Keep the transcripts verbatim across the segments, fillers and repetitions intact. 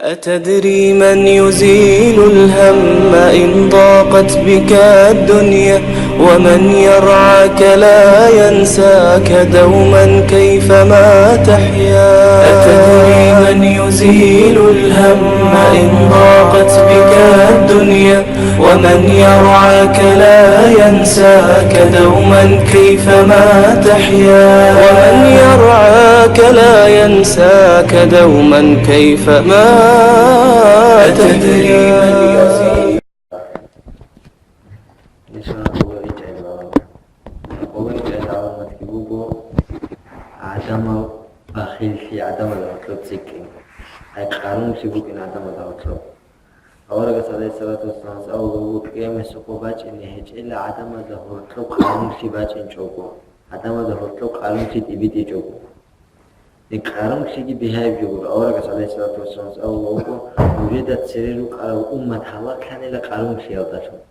أتدري من يزيل الهم إن ضاقت بك الدنيا؟ ومن يرعاك لا ينساك دوما كيفما تحيا. أتدري من يزيل الهم إن ضاقت بك الدنيا؟ ومن يرعاك لا ينساك دوما كيفما تحيا. ومن يرعاك لا ينساك دوما كيفما تحيا. Иншаллагь, къоло ричӀайилан. Къоло ричӀайилан гьаб буго гӀадамал бахиллъи, гӀадамазда гьоркьоб цӀикӀкӀин. Ай къарумлъи букӀин гӀадамазда гьоркьоб. Аварагас, гӀалайгьиссалату вассаламас, абула буго, къиямасеб къо бачӀине гьечӀела гӀадамазда гьоркьоб къарумлъи бачӀинчӀого, гӀадамазда гьоркьоб къарумлъи тӀибитӀичӀого. Гьеб къарумлъиги бигьаяб жо гуро. Аварагас, гӀалайгьиссалату вассаламас, абула буго, нужеда цере рукӀарал уммат гьалаклъанила къарумлъиялдалъун.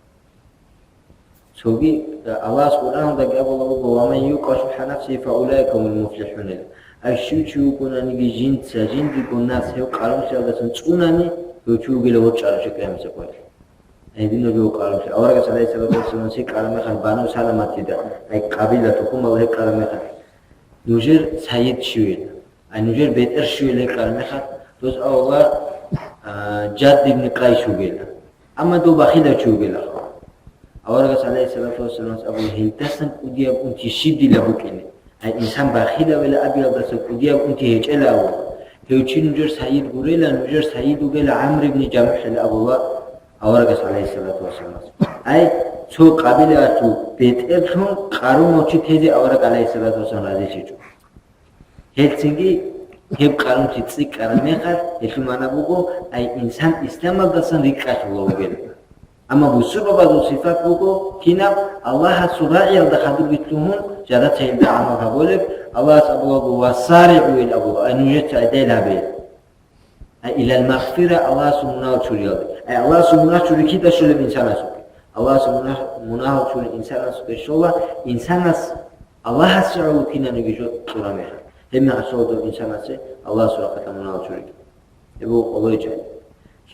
Цоги, э, Аллагьас Къуръаналдаги абула буго: «Ва ман юкъа шухха нафсигьи фа улаика гьумул муфлихӀун». Ай щив чи вукӀунаниги жинца, жиндирго нафс гьев къарумлъиялдасан цӀунани, гьев чи вугила ворчӀарав чи къиямасеб къоялъ. Гьединав жо къарумлъи. Аварагас, гӀалайгьиссалату вассаламас, гьикъараб мехалъ Бану Саламатида, ай къабила тухумал гьикъараб мехалъ, нужер сайид щивел, ай нужер бетӀер щивел гьикъараб мехалъ, дос абула, а, Жадд ибн Къайс вугила. Амма дов бахилав чи вугилаха. Аварагас, гӀалайгьиссалату вассаламас, абула: «Гьелдасан кӀудияб унти щиб дила букӀине? Ай инсан бахилавила абиялдаса кӀудияб унти гьечӀела», абула. «Гьев чи нужер сайид гурела, нужер сайид вугела ГӀамр ибн ЖамухӀила», абула аварагас, гӀалайгьиссалату вассаламас. Ай цо къабилаялъул бетӀерлъун къарумав чи тезе авараг, гӀалайгьиссалату вассалам, разилъичӀо. Гьелцинги гьеб къарумлъи цӀикӀкӀараб мехалъ, гьелъул магӀна буго, ай инсан исламалдасан рикӀкӀалъула вугел. Амма бусурбабазул сипат буго кинаб? Аллагьасул рагӀиялда хадурги лъугьун, жадат гьелда гӀамал гьабулеб, Аллагьас абулаго: «Ва саригӀу», ил абула, ай нужеца гӀедел гьабе. Ай илал магъфира, Аллагьасул мунагьал чуриялде. Ай Аллагьасул мунагь чури кида щолеб инсанасухъе? Аллагьасул мунагь-, мунагьал чури инсанасухъе щола, инсанас Аллагьас рагӀулухъинаниги жо кьураб мехалъ. Гьеб мехалъ щола дов инсанасе Аллагьасул рахъалъа мунагьал чуриги. Гьеб буго къолойчӀай.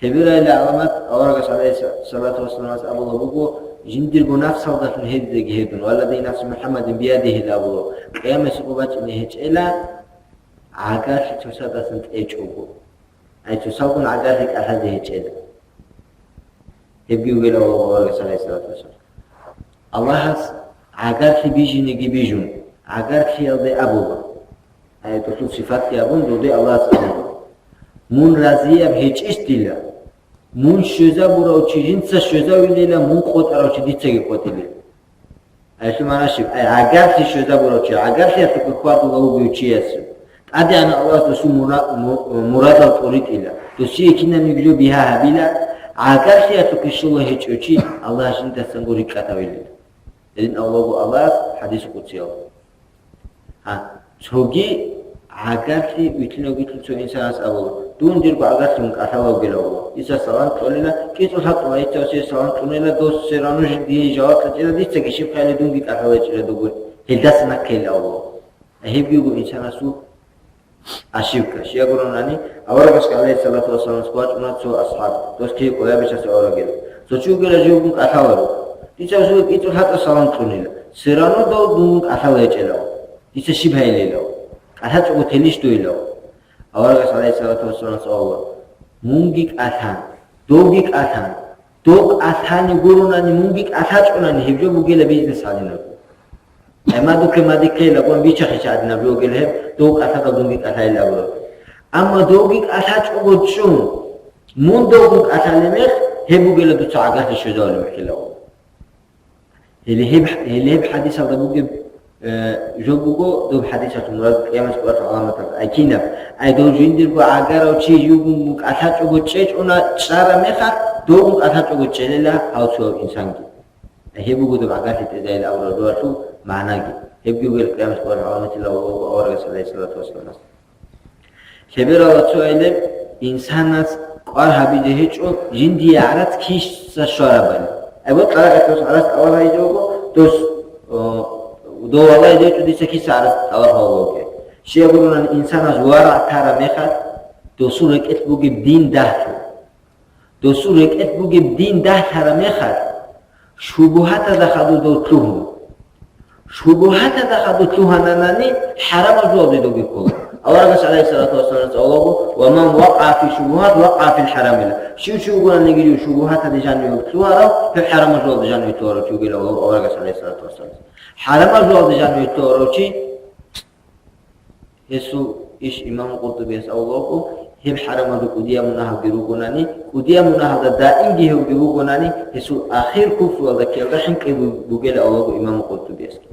Лъеберайилан гӀаламат, аварагас, гӀалайгьиссалату вассаламас, абула буго, жиндирго нафсалдалъун гьедидаги гьедун, «Валлади нафсу МухӀаммадин биядигьи», абула, къиямасеб къо бачӀине гьечӀела, гӀагарлъи цоцадасан тӀечӀого. Ай цоцалгун гӀагарлъи кӀалъазе гьечӀела. Гьебги вугила аварагас, гӀалайгьиссалату вассалам. Аллагьас гӀагарлъи бижиниги бижун, гӀагарлъиялде абула. Ай долъул сипатги абун, долде Аллагьас абула: «Мун разияб гьечӀищ дила? Мун щвезабурав чи жинца щвезавилила, мун къотӀарав чи дицаги къотӀилила». Гьелъул магӀна щиб? Ай гӀагарлъи щвезабурав чи, гӀагарлъиялъухъе хьвадулев вугев чиясе ТӀадегӀанав Аллагьас досул мура-, му-, мурадал тӀуритӀила, досие кинабниги жо бигьа гьабила, гӀагарлъиялъухъе щола гьечӀев чи Аллагьас жиндасанго рикӀкӀадавилила. Гьедин абулаго Аллагьас хӀадис къудсиялда. Гьа, цоги гӀагарлъи вилълъинав вилълъун цо инсанас абула: «Дун дирго гӀагарлъун кӀалъалавгила», абула. Дица салам кьолила, кӀицӀулъ гьатӀула, гьечӀасе салам кьунила, дос все равно жи-, дие жаваб кьечӀила, дицаги щиб хъайила, дунги кӀалъалайчӀила дугур, гьелдаса нахъейила абула. Гьебги буго инсанасул ошибка. Щай гуронани, аварагасги, гӀалайгьиссалату вассаламасги, вачӀуна цо асхӀаб, дос кире къоябичасе аварагила. Цо чи вугила живгун кӀалъаларо. Дица жив кӀицӀулъ гьатӀа салам кьунила. Все равно дов дунгун кӀалъала гьечӀелав. Дица щиб гьайилилав? КӀалъачӀого телищ дуилав? Аварагас, гӀалайгьиссалату вассаламас, абула: «Мунги кӀалъан, довги кӀалъан». Дов кӀалъани гуронани, мунги кӀалъачӀунани, гьеб жо бугила бизнес гьадинаб. Гьай, мадухъе мадихъейила, гъон бичахъича гьадинаб жо бугила гьеб, дов кӀалъадал дунги кӀалъайила абураб. Амма довги кӀалъачӀого чӀун, мун довгун кӀалъалеб мех, гьеб бугила дуца гӀагарлъи щвезавулеб мехилав. Гьеле гьеб, гьеле гьеб хӀадисалда бугеб, э, жо буго, доб хӀадисалъул мурад къиямасеб къоялъ гӀаламаталда. Ай кинаб? Ай дов жиндирго гӀагарав чи живгун кӀалъачӀого чӀечӀуна чӀараб мехалъ, довгун кӀалъачӀого чӀелила гьав цояв инсанги. Гьеб буго доб гӀагарлъи тӀезайил абураб жоялъул магӀнаги. Гьебги бугел къиямасеб къоялъ гӀаламатилав вуго аварагас, гӀалайгьиссалату вассаламас. Лъеберала цо гӀелеб инсанас кӀвар гьабизе гьечӀо, жиндие гӀарац киса щварабали. Ай, вот, тӀаракъаталъус гӀарац тӀалаб гьайзе вуго, дос, о, дов валагьизе гьечӀо, дица киса гӀарац тӀалаб гьавулавги. Щай гуронани, инсанас варагӀ тараб мехалъ, Досул рекӀелъ бугеб дин дагьлъу. Досул рекӀелъ бугеб дин дагьлъараб мехалъ, шубугьаталда хадуб дов лъугьун. Шубугьаталда хадуб лъугьананани, хӀарамаб жоялде довги ккола. Аварагас, гӀалайгьиссалату вассаламас, абулаго: «Ва ман вакъа фи шубугьат, вакъа фил хӀарами». Щив чи вугониги жив шубугьаталде жаниве лъугьарав, гьев хӀарамаб жоялде жаниве лъугьарав чи вугила, абулаго аварагас, гӀалайгьиссалату вассаламас. ХӀарамаб жоялде жаниве лъугьарав чи, Гьесул иш имам Къуртубияс абулаго, гьеб хӀарамалда кӀудияб мунагьалги ругонани, кӀудияб мунагьалда даимги гьевги вугонани, гьесул ахир куфруялда ккелда хӀинкъи бугела абулаго имам Къуртубиясги.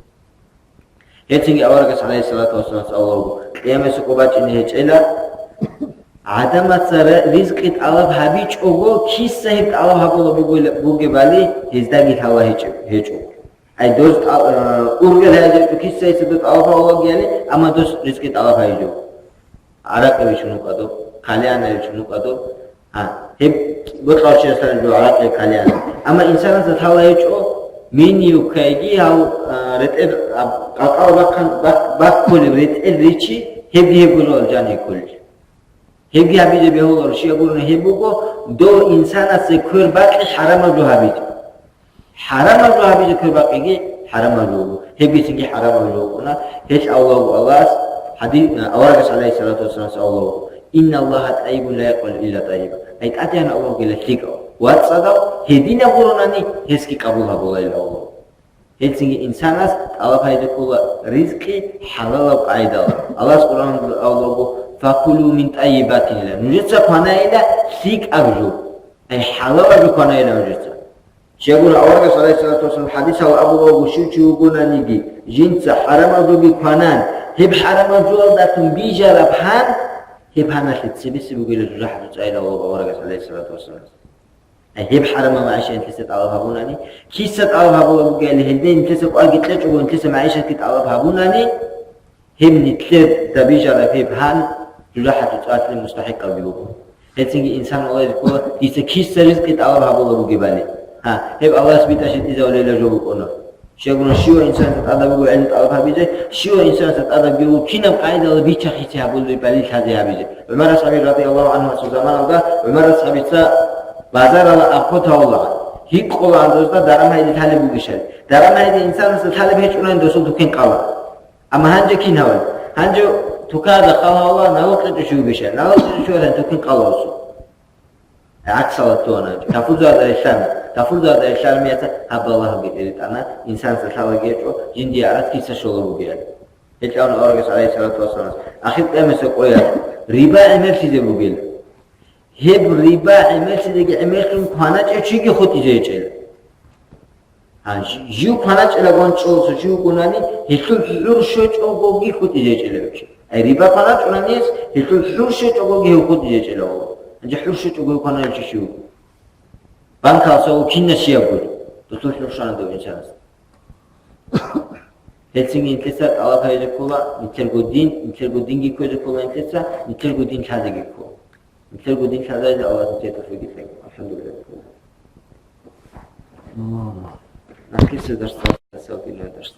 Гьецинги аварагас, гӀалайгьиссалату вассаламас, абулаго, къиямасеб къо бачӀине гьечӀела, гӀадамаца ра-, ризкъи тӀалаб гьабичӀого, киса гьеб тӀалаб гьабула бугела-, бугебали, гьездаги лъала гьечӀеб-, гьечӀо. Ай, дос тӀал-, э, ургъел гьайжечӀо, киса гьесда тӀалаб гьавулагияли, амма дос ризкъи тӀалаб гьайжо. ГӀаракъи вичун вукӀадо, кальяна вичун вукӀадо. А, гьеб бокьарчиясда жо гӀаракъи, кальяна. Амма инсанасда лъала гьечӀо, миниуккайги гьав, э, ретӀел, а, къалкъала бахъан-, бах-, бахъулев ретӀел ричи, гьебги гьеб гурал жаниб кколел. Гьебги гьабизе бегьуларо, щай гурони гьеб буго, дов инсанасе квер бакьи хӀарамаб жо гьабизе. ХӀарамаб жо гьабизе квер бакьиги хӀарамаб жо буго. Гьебгицинги хӀарамаб жо букӀуна. Гьелъ абулаго Аллагьас, хӀади-, аварагас, гӀалайгьиссалату вассаламас, абулаго: «Инналлагьа тӀайибун ла якъбалу илла тӀайиба». Ай, ТӀадегӀан Аллагьгила лъикӀав ва цӀадав, гьединаб гуронани гьесги къабул гьабулайилан абулаго. Гьелцинги инсанас тӀалаб гьайзе ккола ризкъи хӀалалаб къайдала. Аллагьас Къуръаналда абулаго: «Факулу мин тӀайибатилла». Нужеца кванайила лъикӀаб жо. Ай, хӀалалаб жо кванайила нужеца. Щайгура аварагас, гӀалайгьиссалату вассалам, хӀадисалда абулаго, щив чи вугонаниги, жинца хӀарамаб жоги кванан, гьеб хӀарамаб жоялдалъун бижараб гьан, гьеб гьаналъе цебесеб бугила жужахӀалъул цӀайилан абулаго аварагас, гӀалайгьиссалату вассалам. Гьеб хӀарамаб магӀишат нилъеца тӀалаб гьабунани, киса тӀалаб гьабулаго бугели, гьелде нилъеца кӀварги кьечӀого нилъеца магӀишатги тӀалаб гьабунани, гьеб нилъер дабижараб гьеб гьан жужахӀалъул цӀалъи мустахӀикъабги буго. Гьецинги инсан валазе ккола, дица киса ризкъи тӀалаб гьабула бугебали. Гьа, гьеб Аллагьас битӀа щитӀизавулейила жо букӀуна. Щайгуна щивав инсанасда тӀадаб буго гӀелму тӀалаб гьабизе, щивав инсанасда тӀадаб буго кинаб къайдала бичахъизе гьабулебали лъазе гьабизе. ГӀумар асхӀаби радияллагьу гӀанхуасул заманалда ГӀумар асхӀабица базаралда абхъо тавулаго. Гьикъулаго дозда даран гьайде лъалеб бугищали. Даран гьайде инсанасда лъалеб гьечӀунани досул духъин къала. Амма гьанже кин гьаван? Гьанже тукада хал гьавула, налукь кьечӀо щугищали. Налукь кьечӀо щугьаран духъин къала досул. ГӀаксалда лъугьана. Кафурзабазда релълъана. Кафурзабазда релълъараб мехалъ гьаб балагьги тӀеритӀана, инсанасда лъалаги гьечӀо, жиндие гӀарац киса щолеб бугебали. Гьелъ абуна аварагас, гӀалайгьиссалату вассалам, ахир къиямасеб къоялъ риба гӀемерлъизе бугила. Гьеб риба гӀемерлъизеги гӀемерлъун кваначӀев чиги хутӀизе гьечӀела. Гьанже жив кваначӀела ван чӀолса жив вугонани, гьелъул хӀур щвечӀогоги хутӀизе гьечӀела гьев чи. Ай, риба кваначӀунани гьес, гьелъул хӀур щвечӀогоги гьев хутӀизе гьечӀела вуго. Гьанже хӀур щвечӀого гьев кваначӀев чи вуго? Банкалъ кинаб щиб гуро, досул хӀур щвана дов инсанас. Гьелцинги нилъеца тӀалаб гьабизе ккола, нилъерго дин, нилъерго динги кквезе ккола нилъеца, нилъерго дин лъазеги ккола. Нилъерго дин лъазаризе Аллагьас нилъее тавфикъ кьеги. АлхӀамдулиллагь. Нахъисеб дарсалъ, дарсалъ, дарс.